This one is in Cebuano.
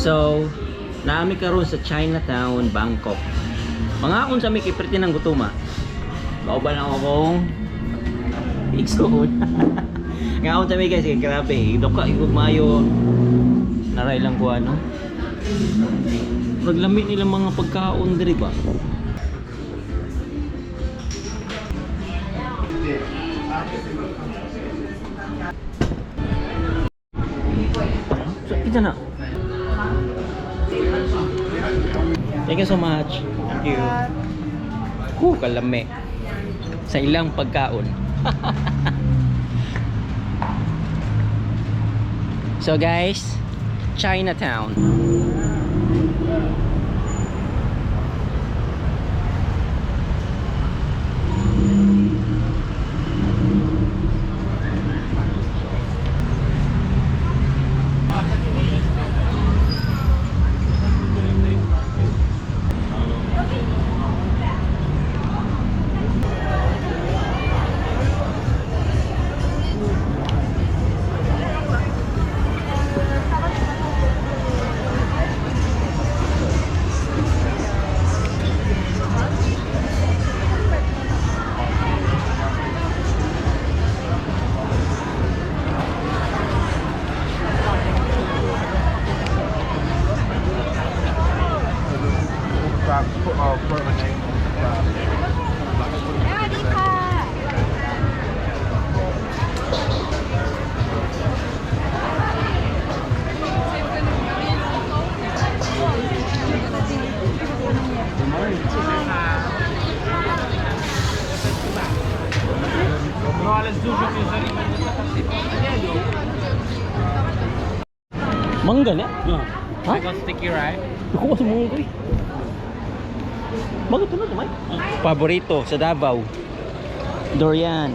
So, naami karon sa Chinatown, Bangkok. Mga sa mi kay perti ng gutuma. Mauban ako kong igsuon. Ngaon sa mi guys, kay grabe, duka igog maayo. Naray lang ko ano. Maglami nila mga pagkaon diri ba? So, kita na. Thank you so much. Thank you. Huh, kalame. Sa ilang pagkaon. So guys, Chinatown. Put my name on the สวัสดีค่ะ Mangga na? Ha? Because sticky, right? Ako sa mga ko eh. Bakit tunod naman? Paborito sa Davao. Durian.